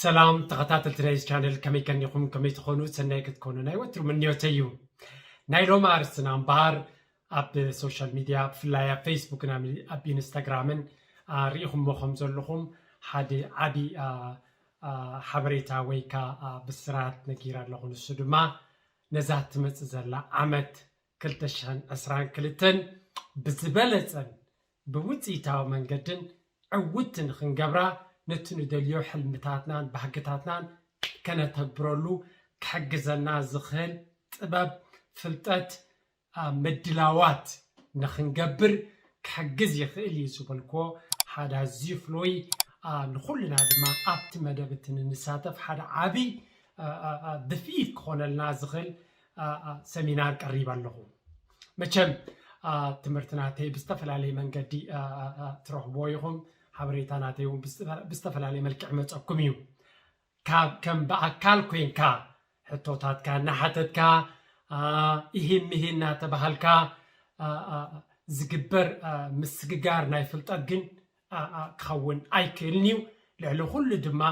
ሰላም ተኸታተልቲ ናይዚ ቻነል፣ ከመይ ከኒኹም? ከመይ ትኾኑ? ሰናይ ክትኮኑ ናይ ወትሩ ምንዮተይ እዩ። ናይ ሎሚ ኣርእስትና እምበኣር ኣብ ሶሻል ሚድያ፣ ብፍላይ ኣብ ፌስቡክን ኣብ፣ ኣብ ኢንስታግራምን፣ አ፣ ርኢኹምዎ ከም ዘለኹም ሓደ ዓቢ፣ አ፣ አ፣ ሓበሬታ ወይ ከኣ፣ አ፣ ብስራት ነጊረ ኣለኹ። ንሱ ድማ ነዛ ትመጽእ ዘላ ዓመት ክልተ ሽሕን ዕስራን ክልተን ብዝበለጸን ብውጽኢታዊ መንገድን ዕውትቲ ንኽንገብራ፣ ነቲ ንደልዮ ሕልምታትናን ባህግታትናን ከነተግብረሉ ክሕግዘና ዝኽእል ጥበብ፣ ፍልጠት፣ አ፣ ምድላዋት ንኽንገብር ክሕግዝ ይኽእል እዩ ዝበልክዎ ሓደ ኣዝዩ ፍሉይ፣ አ፣ ንኹልና ድማ ኣብቲ መደብ እቲ ንንሳተፍ ሓደ ዓቢ፣ አ፣ አ፣ አ፣ ድፍኢት ክኾነልና ዝኽእል፣ አ፣ አ፣ ሰሚናር ቀሪበ ኣለኹ። መቸም፣ አ፣ ትምህርቲ ናተይ ብዝተፈላለየ መንገዲ፣ አ፣ አ፣ አ፣ ትረኽብዎ ኢኹም። ሓበሬታ ናተይ እውን ብዝተ-፣ ብዝተፈላለየ መልክዕ መጸኩም እዩ። ካብ ከም ብኣካል ኮይንካ ሕቶታትካ እናሓተትካ፣ አ፣ ኢሂን ምሂን እናተባሃልካ፣ አ፣ አ፣ ዝግበር፣ አ፣ ምስግጋር ናይ ፍልጠት ግን፣ አ፣ አ፣ ክኸውን ኣይክእልን እዩ። ልዕሊ ኩሉ ድማ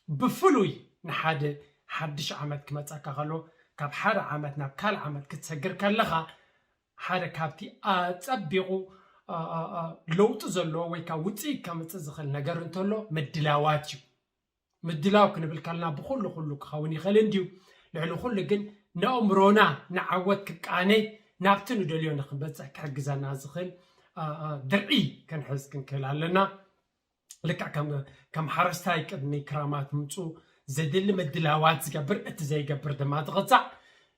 ብፍሉይ ንሓደ ሓድሽ ዓመት ክመጸካ ከሎ፣ ካብ ሓደ ዓመት ናብ ካልእ ዓመት ክትሰግር ከለኻ፣ ሓደ ካብቲ ኣጸቢቑ፣ አ፣ አ፣ አ፣ ለውጢ ዘለዎ ወይ ካብ ውጽኢት ከምጽእ ዝኽእል ነገር እንተሎ ምድላዋት እዩ። ምድላው ክንብል ከለና ብኹሉ ኩሉ ክኸውን ይኽእል እንድዩ። ልዕሊ ኩሉ ግን ነእምሮና ንዓወት ክቃነ፣ ናብቲ ንደልዮ ንኽንበጽሕ ክሕግዘና ዝኽእል፣ አ፣ አ፣ ድርዒ ክንሕዝ ክንክእል ኣለና። ልክዕ ከም፣ ከም ሓረስታይ ቅድሚ ክራማት ምምጽኡ ዘድሊ ምድላዋት ዝገብር፣ እቲ ዘይገብር ድማ ዝቕጻዕ፣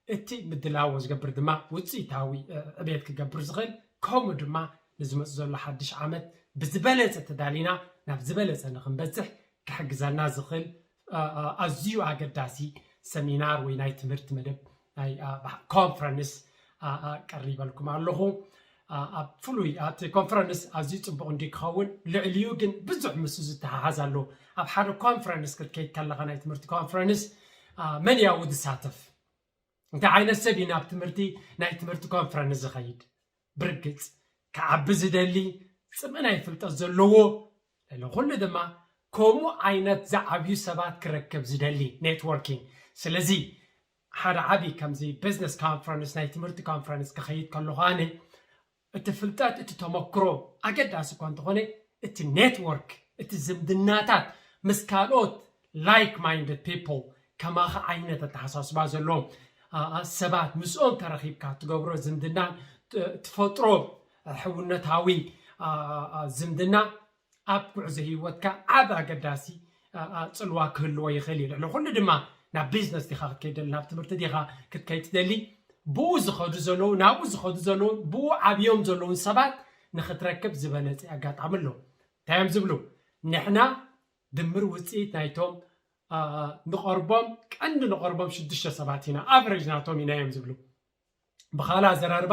እቲ ምድላዎ ዝገብር ድማ ውጽኢታዊ፣ እ፣ ዕቤት ክገብር ዝኽእል፣ ከምኡ ድማ ንዝመጽእ ዘሎ ሓድሽ ዓመት ብዝበለጸ ተዳሊና ናብ ዝበለጸ ንኽንበጽሕ ክሕግዘና ዝኽእል፣ እ፣ እ፣ ኣዝዩ ኣገዳሲ ሰሚናር ወይ ናይ ትምህርቲ መደብ ናይ፣ እ፣ ባህ-፣ ኮንፈረንስ፣ እ፣ እ፣ ቀሪበልኩም ኣለኹ። እ፣ ኣብ ፍሉይ ኣብቲ ኮንፈረንስ ኣዝዩ ጽቡቕ እንዲ ክኸውን፣ ልዕሊኡ ግን ብዙሕ ምስ ዝተሓሓዝ ኣሎ። ኣብ ሓደ ኮንፈረንስ ክትከይድ ከለኻ፣ ናይ ትምህርቲ ኮንፈረንስ፣ እ፣ መን እያ ዝሳተፍ? እንታይ ዓይነት ሰብ እዩ ናብ ትምህርቲ፣ ናይ ትምህርቲ ኮንፈረንስ ዝኸይድ? ብርግጽ ክዓቢ ዝደሊ፣ ጽምእ ናይ ፍልጠት ዘለዎ፣ ልዕሊ ኩሉ ድማ ከምኡ ዓይነት ዝዓብዩ ሰባት ክረክብ ዝደሊ፣ ኔትወርኪንግ። ስለዚ ሓደ ዓቢ ከምዚ ቢዝነስ ኮንፈረንስ፣ ናይ ትምህርቲ ኮንፈረንስ ክኸይድ ከለኹ ኣነ፣ እቲ ፍልጠት፣ እቲ ተመክሮ ኣገዳሲ እኳ እንተኾነ፣ እቲ ኔትወርክ፣ እቲ ዝምድናታት ምስ ካልኦት ላይክ ማይንድድ ፒፕል፣ ከማኻ ዓይነት ኣተሓሳስባ ዘለዎም፣ አ፣ አ፣ ሰባት ምስኦም ተረኺብካ ትገብሮ ዝምድና፣ ት-፣ ትፈጥሮ ሕውነታዊ፣ አ፣ አ፣ አ፣ ዝምድና ኣብ ጉዕዞ ህይወትካ ዓቢ ኣገዳሲ፣ አ፣ አ፣ ጽልዋ ክህልዎ ይኽእል እዩ። ልዕሊ ኩሉ ድማ ናብ ቢዝነስ ዲኻ ክትከይድ ደሊ፣ ናብ ትምህርቲ ዲኻ ክትከይድ ትደሊ፣ ብኡ ዝኸዱ ዘለዉ፣ ናብኡ ዝኸዱ ዘለዉ፣ ብኡ ዓብዮም ዘለዉን ሰባት ንኽትረክብ ዝበለጸ ኣጋጣሚ ኣሎ። እንታይ እዮም ዝብሉ? ንሕና ድምር ውጽኢት ናይቶም፣ አ፣ አ፣ ንቐርቦም፣ ቀንዲ ንቐርቦም ሽዱሽተ ሰባት ኢና፣ ኣቨሬጅ ናቶም ኢና እዮም ዝብሉ። ብኻልእ ኣዘራርባ፣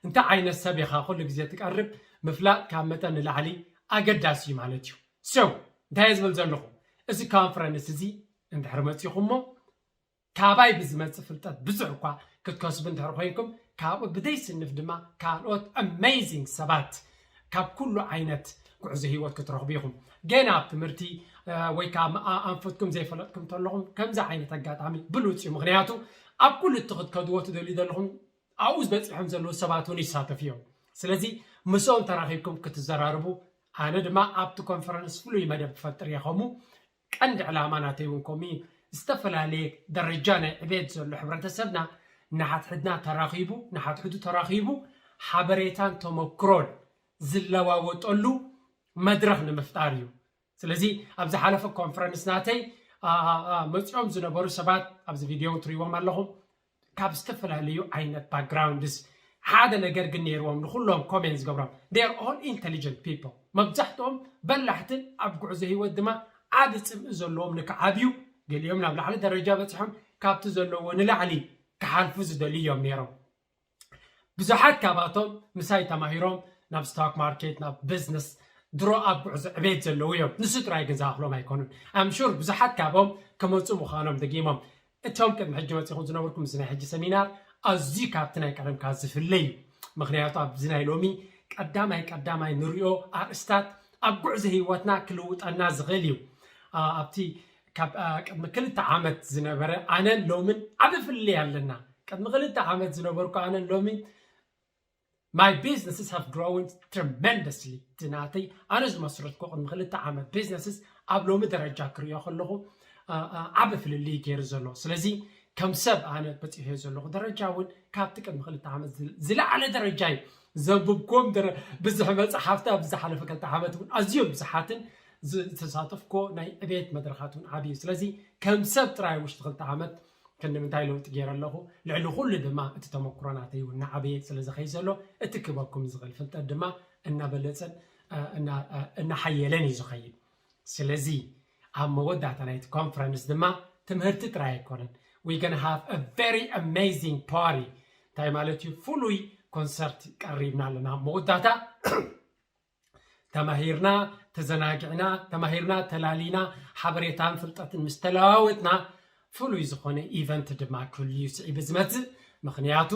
እንታይ ዓይነት ሰብ ኢኻ ኩሉ ግዜ ትቀርብ ምፍላጥ ካብ መጠን ንላዕሊ ኣገዳሲ እዩ ማለት እዩ። So፣ እንታይ እየ ዝብል ዘለኹ? እዚ ኮንፈረንስ እዚ እንድሕር መጺኹሞ፣ ካባይ ብዝመጽእ ፍልጠት ብዙሕ እኳ ክትከስቡ እንድሕር ኮይንኩም፣ ካብኡ ብደይ ስንፍ ድማ ካልኦት ኣሜዚንግ ሰባት ካብ ኩሉ ዓይነት ጉዕዞ ህይወት ክትረኽቡ ኢኹም። ገና ኣብ ትምህርቲ፣ እ፣ ወይ ከዓ ም-፣ ኣ-፣ ኣንፈትኩም ዘይፈለጥኩም እንተለኹም፣ ከምዚ ዓይነት ኣጋጣሚ ብሉጽ እዩ። ምኽንያቱ ኣብ ኩሉ እቲ ክትከድዎ ትደልዩ ዘለኹም ኣብኡ በጺሖም ዘለዉ ሰባት እውን ይሳተፉ እዮም። ስለዚ ምስኦም ተራኺብኩም ክትዘራርቡ፣ ኣነ ድማ ኣብቲ ኮንፈረንስ ፍሉይ መደብ ክፈጥር እየ። ከምኡ ቀንዲ ዕላማ ናተይ እውን ከምኡ እዩ። ዝተፈላለየ ደረጃ ናይ ዕቤት ዘሎ ሕብረተሰብና ንሓድሕድና ተራኺቡ፣ ንሓድሕዱ ተራኺቡ ሓበሬታን ተመክሮን ዝለዋወጠሉ መድረኽ ንምፍጣር እዩ። ስለዚ ኣብ ዝሓለፈ ኮንፈረንስ ናተይ፣ ኣ፣ ኣ፣ ኣ፣ መጺኦም ዝነበሩ ሰባት ኣብዚ ቪድዮ እውን ትርእይዎም ኣለኹም። ካብ ዝተፈላለዩ ዓይነት ባክግራውንድስ ሓደ ነገር ግን ነይርዎም፣ ንኹሎም ኮሜንት ዝገብሮም። They are all intelligent people። መብዛሕትኦም በላሕትን ኣብ ጉዕዞ ህይወት ድማ ዓቢ ጽምኢ ዘለዎም ንክዓብዩ፣ ገሊኦም ናብ ላዕሊ ደረጃ በጺሖም ካብቲ ዘለዎ ንላዕሊ ክሓልፉ ዝደልዩ እዮም ነይሮም። ብዙሓት ካባቶም ምሳይ ተማሂሮም ናብ ስቶክ ማርኬት፣ ናብ ቢዝነስ ድሮ ኣብ ጉዕዞ ዕቤት ዘለዉ እዮም። ንሱ ጥራይ ግን ዝኣኽሎም ኣይኮኑን። I'm sure ብዙሓት ካብኦም ክመጹ ምዃኖም ደጊሞም። እቶም ቅድሚ ሕጂ መጺኹም ዝነበርኩም፣ እዚ ናይ ሕጂ ሰሚናር ኣዝዩ ካብቲ ናይ ቀደምካ ዝፍለ እዩ። ምኽንያቱ ኣብዚ ናይ ሎሚ ቀዳማይ ቀዳማይ ንሪኦ ኣርእስታት ኣብ ጉዕዞ ህይወትና ክልውጠና ዝኽእል እዩ። ኣ-፣ ኣብቲ ካብ ቅድሚ ክልተ ዓመት ዝነበረ ኣነን ሎምን ዓብ ፍልልይ ኣለና። ቅድሚ ክልተ ዓመት ዝነበርኩ ኣነን ሎሚ my businesses have grown tremendously። እቲ ናተይ ኣነ ዝመስረትኩ ቅድሚ ክልተ ዓመት businesses ኣብ ሎሚ ደረጃ ክሪኦ ከለኹ ዓብ ፍልልይ ገይሩ ዘሎ። ስለዚ ከም ሰብ ኣነ በፂሐ ዘለኹ ደረጃ እውን ካብቲ ቅድሚ ክልተ ዓመት ዝለዓለ ደረጃ እዩ። ዘንብብኩም ብዙሕ መፅሓፍቲ ኣብ ዝሓለፈ ክልተ ዓመት እውን ኣዝዮም ብዙሓትን ዝተሳተፍኮ ናይ ዕቤት መድረኻት እውን ዓብዩ። ስለዚ ከም ሰብ ጥራይ ውሽጢ ክልተ ዓመት ክንዲ ምንታይ ለውጢ ገይረ ኣለኹ። ልዕሊ ኩሉ ድማ እቲ ተመክሮ ናተይ እውን እናዓበየ ስለ ዝኸይ ዘሎ እቲ ክበኩም ዝኽእል ፍልጠት ድማ እናበለፀን እናሓየለን እዩ ዝኸይድ። ስለዚ ኣብ መወዳእታ ናይቲ ኮንፈረንስ ድማ ትምህርቲ ጥራይ ኣይኮነን። We gonna have a very amazing party። እንታይ ማለት እዩ? ፍሉይ ኮንሰርት ቀሪብና ኣለና ኣብ መወዳእታ። ተማሂርና፣ ተዘናጊዕና፣ ተማሂርና፣ ተላሊና፣ ሓበሬታን ፍልጠትን ምስ ተለዋወጥና ፍሉይ ዝኾነ ኢቨንት ድማ ክህሉ እዩ ስዒቡ ዝመፅእ። ምክንያቱ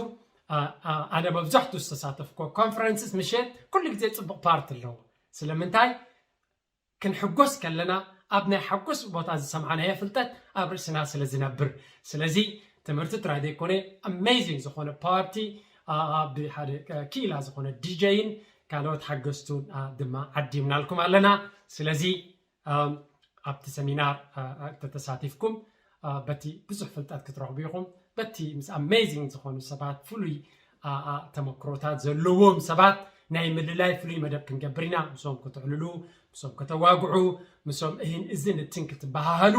ኣነ መብዛሕትኡ ዝተሳተፍኮ ኮንፈረንስስ ምሸት ኩሉ ግዜ ፅቡቕ ፓርቲ ኣለዎ። ስለምንታይ? ክንሕጎስ ከለና ኣብ ናይ ሓጎስ ቦታ ዝሰምዓናዮ ፍልጠት ኣብ ርእስና ስለ ዝነብር። ስለዚ ትምህርቲ ጥራይ ዘይኮነ ኣሜዚንግ ዝኾነ ፓርቲ ብሓደ ክኢላ ዝኾነ ዲጀይን ካልኦት ሓገዝቱን ድማ ዓዲምናልኩም ኣለና። ስለዚ ኣብቲ ሰሚናር ተተሳቲፍኩም በቲ ብዙሕ ፍልጠት ክትረኽቡ ኢኹም። በቲ ምስ ኣሜዚንግ ዝኾኑ ሰባት ፍሉይ ተመክሮታት ዘለዎም ሰባት ናይ ምልላይ ፍሉይ መደብ ክንገብር ኢና። ምስኦም ክትዕልሉ፣ ምስኦም ከተዋግዑ፣ ምስኦም እህን እዝን እትን ክትበሃሃሉ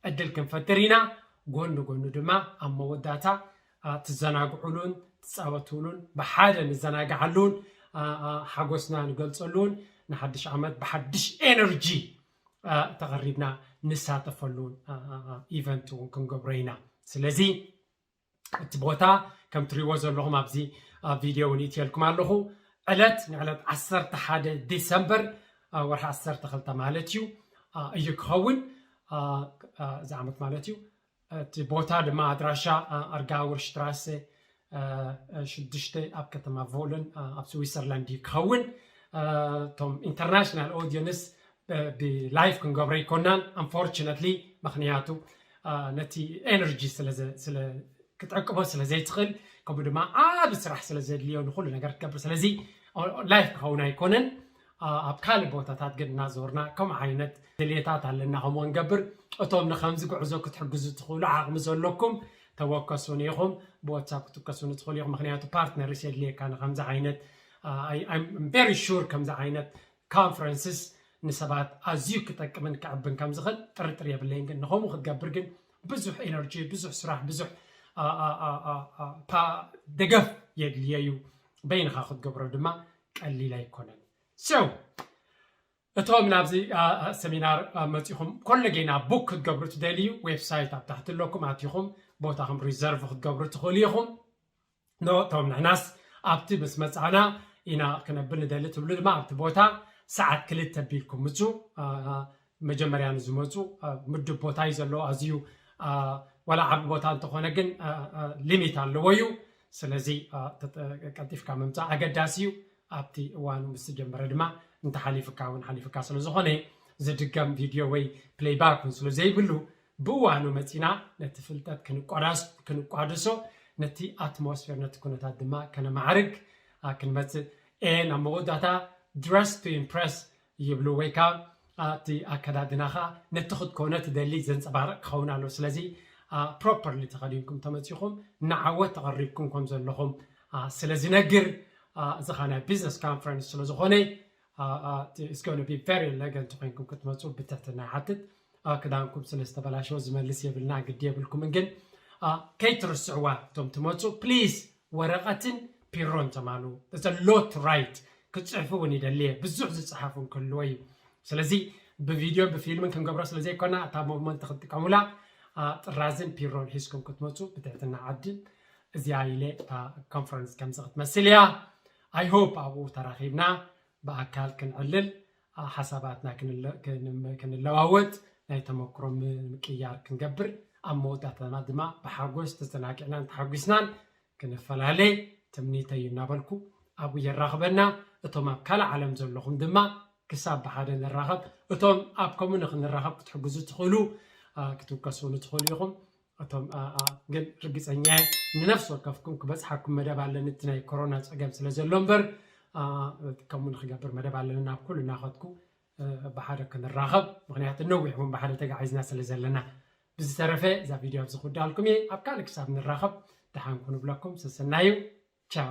ዕድል ክንፈጥር ኢና። ጎኒ ጎኒ ድማ ኣብ መወዳእታ ትዘናግዕሉን ትፃወትሉን ብሓደ ንዘናግዓሉን ሓጎስና ንገልፀሉን ንሓድሽ ዓመት ብሓድሽ ኤነርጂ ተቐሪብና ንሳተፈሉን ኢቨንት እውን ክንገብሮ ኢና። ስለዚ እቲ ቦታ ከም ትሪእዎ ዘለኹም ኣብዚ ቪድዮ እውን ይእትየልኩም ኣለኹ። ዕለት ንዕለት ዓሰርተ ሓደ ዲሰምበር ወርሒ ዓሰርተ ክልተ ማለት እዩ እዩ ክኸውን እዚ ዓመት ማለት እዩ። እቲ ቦታ ድማ ኣድራሻ ኣርጋውር ሽትራሰ ሽዱሽተ ኣብ ከተማ ቮለን ኣብ ስዊሰርላንድ እዩ ክኸውን። እቶም ኢንተርናሽናል ኦዲየንስ ብላይፍ ክንገብሮ ኣይኮናን ኣንፎርችነትሊ፣ ምክንያቱ ነቲ ኤነርጂ ክትዕቅቦ ስለ ዘይትኽእል፣ ከምኡ ድማ ዓብ ስራሕ ስለ ዘድልዮ ንኩሉ ነገር ክትገብር፣ ስለዚ ላይፍ ክኸውን ኣይኮነን። ኣብ ካልእ ቦታታት ግን እናዞርና ከምኡ ዓይነት ድልየታት ኣለና ከምኡ ንገብር። እቶም ንከምዚ ጉዕዞ ክትሕግዙ ትኽእሉ ዓቕሚ ዘለኩም ተወከሱን ኢኹም፣ ብዋትሳፕ ክትውከሱን ትኽእሉ ኢኹም። ምክንያቱ ፓርትነርስ የድልየካ ንከምዚ ዓይነት ቨሪ ሹር ከምዚ ዓይነት ኮንፈረንስስ ንሰባት ኣዝዩ ክጠቅምን ክዕብን ከም ዝኽእል ጥርጥር የብለይን። ግን ንከምኡ ክትገብር ግን ብዙሕ ኤነርጂ፣ ብዙሕ ስራሕ፣ ብዙሕ ደገፍ የድልዮ እዩ። በይንኻ ክትገብሮ ድማ ቀሊል ኣይኮነን። So እቶም ናብዚ ሰሚናር መፂኹም ኮለጌና ቡክ ክትገብሩ ትደልዩ ዌብሳይት ኣብ ታሕቲ ኣለኩም ኣቲኹም ቦታኹም ሪዘርቭ ክትገብሩ ትኽእሉ ኢኹም። ኖ እቶም ንሕናስ ኣብቲ ምስ መፃና ኢና ክነብል ንደሊ ትብሉ ድማ ኣብቲ ቦታ ሰዓት ክልተ ቢልኩም ምፁ። መጀመርያ ንዝመፁ ምድብ ቦታ እዩ ዘለዎ ኣዝዩ ዋላ ዓቢ ቦታ እንተኾነ ግን ሊሚት ኣለዎ እዩ። ስለዚ ቀልጢፍካ ምምፃእ ኣገዳሲ እዩ። ኣብቲ እዋኑ ምስ ዝጀመረ ድማ እንተሓሊፍካ እውን ሓሊፍካ ስለ ዝኾነ ዝድገም ቪድዮ ወይ ፕሌይባክ እውን ስለ ዘይብሉ ብእዋኑ መፂና ነቲ ፍልጠት ክንቋደሶ ነቲ ኣትሞስፌር ነቲ ኩነታት ድማ ከነማዕርግ ክንመፅእ ኤን ኣብ መወዳእታ ድረስ ቱ ኢምፕረስ ይብሉ ወይ ከዓ እቲ ኣከዳድናኻ ነቲ ክትኮነ ትደሊ ዘንፀባርቕ ክኸውን ኣለዎ። ስለዚ ፕሮፐርሊ ተኸዲንኩም ተመፂኹም ንዓወት ተቐሪብኩም ከም ዘለኹም ስለ ዝነግር እዚ ኸዓ ናይ ቢዝነስ ካንፈረንስ ስለ ዝኾነ it's gonna be very elegant ኮይንኩም ክትመፁ ብትሕትና ይሓትት። ክዳንኩም ስለ ዝተበላሸወ ዝመልስ የብልና ግዲ የብልኩምን ግን ከይትርስዕዋ እቶም ትመፁ ፕሊዝ ወረቐትን ፒሮን ተማሉ። There's a lot to write። ክፅሕፉ እውን ይደልየ ብዙሕ ዝፅሓፉ ክህልዎ እዩ። ስለዚ ብቪድዮ ብፊልምን ክንገብሮ ስለ ዘይኮና እታ ሞመንት ክትጥቀሙላ ጥራዝን ፒሮን ሒዝኩም ክትመፁ ብትሕትና ዓድም። እዚኣ ኢለ እታ ኮንፈረንስ ከምዚ ክትመስል እያ። I hope ኣብኡ ተራኺብና ብኣካል ክንዕልል ሓሳባትና ክንለዋወጥ ናይ ተመክሮ ምቅያር ክንገብር ኣብ መወዳእታና ድማ ብሓጎስ ተዘናጊዕናን ተሓጒስናን ክንፈላለ ትምኒተይ እዩ እናበልኩ ኣብኡ የራኽበና። እቶም ኣብ ካልእ ዓለም ዘለኹም ድማ ክሳብ ብሓደ ንራኸብ። እቶም ኣብ ከምኡ ንክንራኸብ ክትሕግዙ ትኽእሉ ክትውከሱ ንትኽእሉ ኢኹም። እቶም ግን ርግፀኛ ንነፍሲ ወከፍኩም ክበፅሓኩም መደብ ኣለኒ፣ እቲ ናይ ኮሮና ፀገም ስለ ዘሎ እምበር ከምኡ ንክገብር መደብ ኣለኒ። ናብ ኩሉ እናኸድኩ ብሓደ ክንራኸብ፣ ምክንያቱ ነዊሕ እውን ብሓደ ተጋዒዝና ስለ ዘለና። ብዝተረፈ እዛ ቪድዮ ኣብዚ ክውዳልኩም እየ። ኣብ ካልእ ክሳብ ንራኸብ ደሓን ኩኑ ብለኩም። ሰሰናዩ። ቻው።